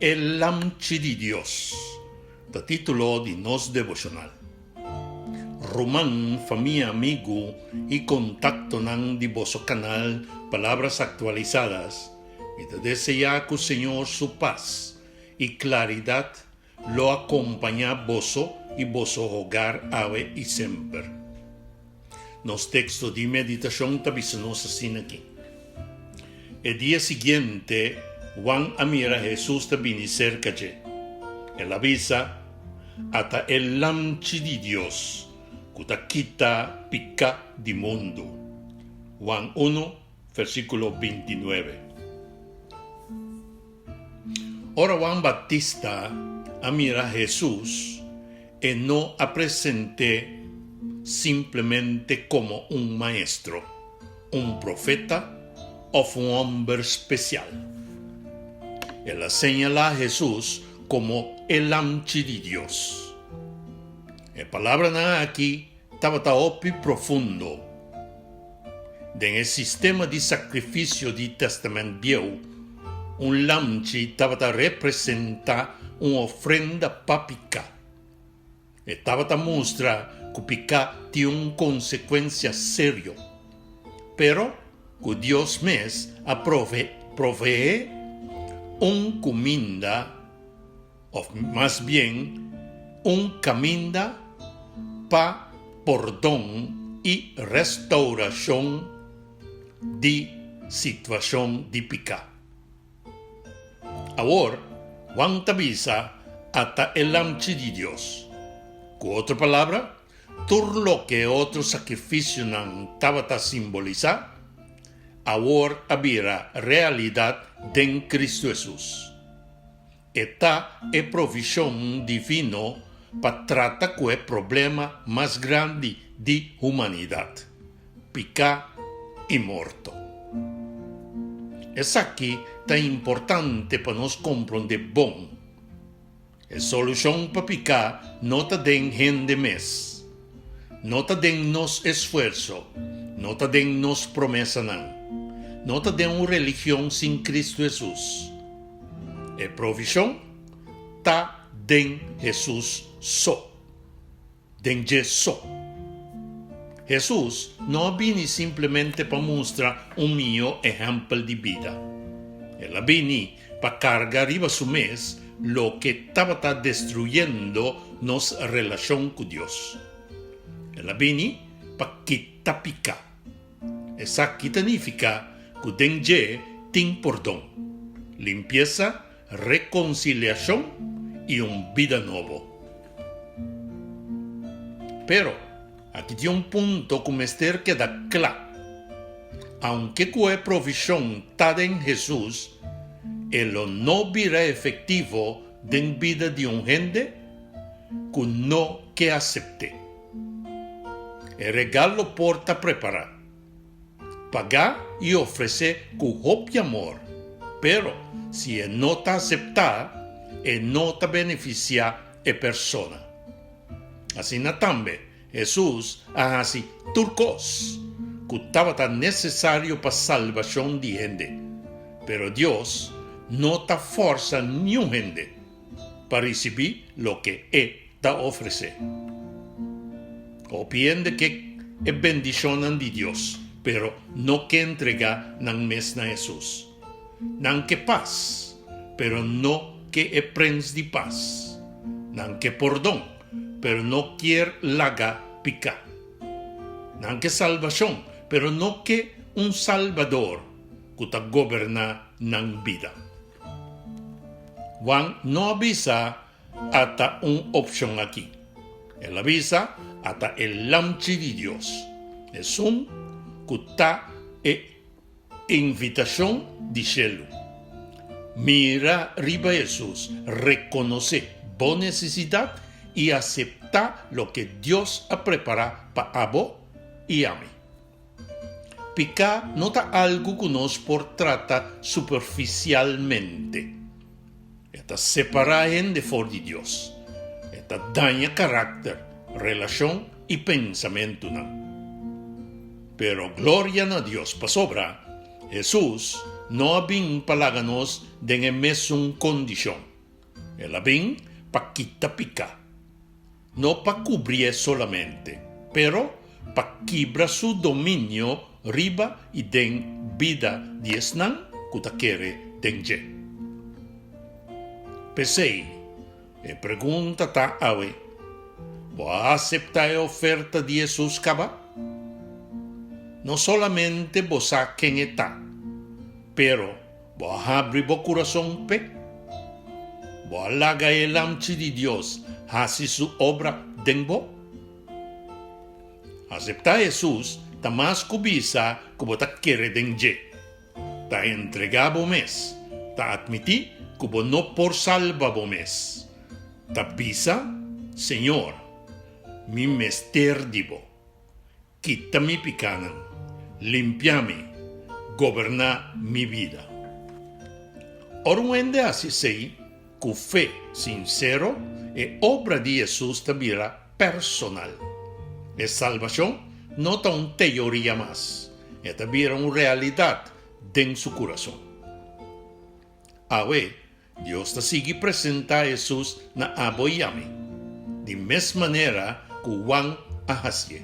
E Lamchi di Dios ta título di nos devoshonal. Ruman, famia, amigu i kontaktonan di boso kanal Palabras Actualizadas, mi ta deseá ku Señor su pas i klaridat lo akompañá boso i boso hogar awe i semper. Nos teksto di meditashon ta bisa nos asina aki, E dia siguiente Juan a mira Hesus ta bini serka dje. El a bisa, Ata e Lamchi di Dios ku ta kita piká di mundu. Juan unu, versíkulo bintinuebe. Ora Juan Batista a mira Hesus, e no a present'é simplemente komo un maestro, un profeta òf un hòmber spesial. El a señalá Hesus komo e Lamchi di Dios. E palabranan aki tabata hopi profundo. Den e sistema di sakrifisio di Tèstamènt Bieu, un lamchi tabata representá un ofrenda pa piká. E tabata mustra ku piká tin un konsekuensia serio, pero ku Dios mes a proveé un kuminda, òf mas bien un kaminda pa pordon i restaurashon di situashon di piká. Awor, Juan ta bisa ata e Lamchi di Dios. Ku otro palabra, tur loke e otro sakrifisionan tabata simbolisá, awor a bira realidat den Kristu Hesus. E ta e provishon divino pa trata ku e problema mas grandi di humanidat, piká i morto. Esaki ta importante pa nos komprondé bon. E solushon pa piká no ta den hende mes. No ta den nos esfuerso, no ta den nos promesanan, no ta den un religion sin Kristu Hesus. E provishon ta den Hesus so. Den dje so. Hesus no a bini simplemente pa mustra un mihó ehèmpel di bida. El a bini pa karga riba su mes loke tabata destruyendo nos relashon ku Dios. El a bini pa kita piká. Esaki ta nifiká ku den dje tin pordon, limpiesa, rekonsiliashon i un bida nobo. Pero, aki tin un punto ku mester keda kla. Aunke ku e provishon ta den Hesus, e lo no bira efektivo den bida di un hende ku no ke asept'é. E regalo por ta prepará, pagá i ofresé ku hopi amor, pero si e no ta aseptá, e no ta benefisiá e persona. Asina tambe, Hesus a hasi tur kos ku tabata nesesario pa salbashon di hende, pero Dios no ta fòrsa niun hende pa risibí loke e ta ofresé. Hopi hende ke e bendishonnan di Dios, pero no ke entregá nan mes na Hesus. Nan ke pas, pero no ke e Prens di Pas. Nan ke pordon, pero no kier laga piká. Nan ke salbashon, pero no ke un Salbador ku ta goberná nan bida. Juan no a bisa ata un opshon aki. El a bisa ata e Lamchi di Dios, esun ku ta e invitashon di shelu. Mira riba Hesus, rekonosé bo nesesidat i aseptá loke Dios a prepará pa abo i ami. Piká no ta algu ku nos por trata superfisialmente. E ta separá hende for di Dios. E ta daña karakter, relashon i pensamentunan. Pero gloria na Dios pasobra Hesus no a bin pa laga nos den e mesun kondishon. El a bin pa kita piká. No pa kubrié solamente, pero pa kibra su dominio riba i den bida di esnan ku ta kere den dje. P'esei, e pregunta ta awe, Bo a aseptá e oferta di Hesus kaba? No solamente bo sa ken e ta, pero bo a habri bo kurason p'e? Bo a laga e Lamchi di Dios hasi su obra den bo? Aseptá Hesus ta mas ku bisa ku bo ta kere den dje. Ta entregá bo mes, ta atmití ku bo no por salba bo mes. Ta bisa, Señor, mi mester di bo. Kita mi pikánan, limpia mi, goberná mi bida. Ora un hende hasi esei ku fe sinsero, e obra di Hesus ta bira personal. E salbashon no ta un teoria mas, e ta bira un realidat den su kurason. Awe, Dios ta sigui presentá Hesus na abo i ami, di mes manera ku Juan a hasié.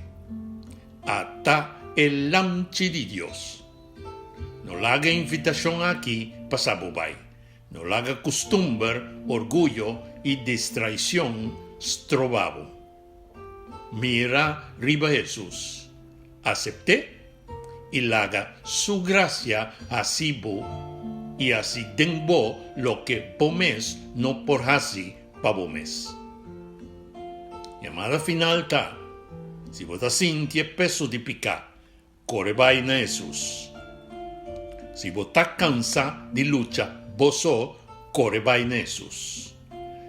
Ata e Lamchi di Dios! No laga e invitashon aki pasa bo bai. No laga kustumber, orguyo i distraishon stroba bo. Mira riba Hesus, asept'é i laga Su grasia hasi bo i hasi den bo loke bo mes no por hasi pa bo mes. Yamada final ta, si bo ta sinti e peso di piká, Kore bai na Hesus. Si bo ta kansa di lucha bo so, kore bai na Hesus.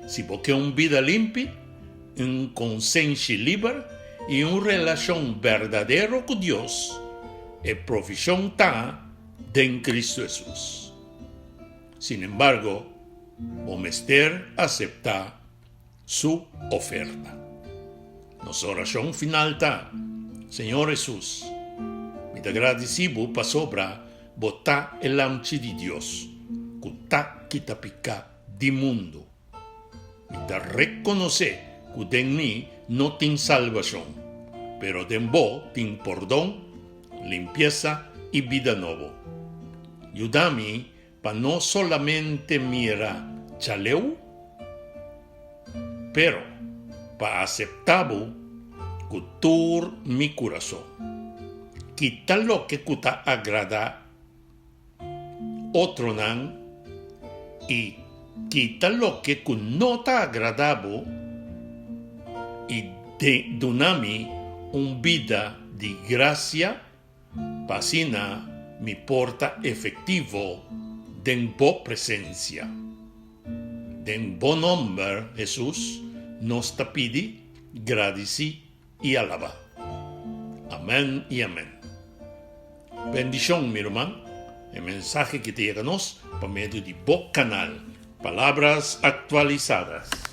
Si bo ke un bida limpi, un konsenshi liber i un relashon berdadero ku Dios, e provishon ta den Kristu Hesus. Sinembargo, bo mester aseptá Su oferta. Nos orashon final ta, Señor Hesus, mi ta gradisí Bo pasobra Bo ta e Lamchi di Dios ku ta kita piká di mundu. Mi ta rekonosé ku den mi no tin salbashon, pero den Bo tin pordon, limpiesa i bida nobo. Yuda mi Pa no solamente mira djaleu, pero pa aseptá bo ku tur mi kurason. Kita loke ku ta agradá otronan i kita loke ku no ta agradá bo i duna mi un bida di grasia Pa asina mi por ta efectivo den bo presencia. Den bo nomber, Jesus, nos ta pidi, gradici y alaba. Amen y amen. Bendicion, mi ruman. E mensahe ki ta yega nos pa medio di bo canal Palabras Actualizadas.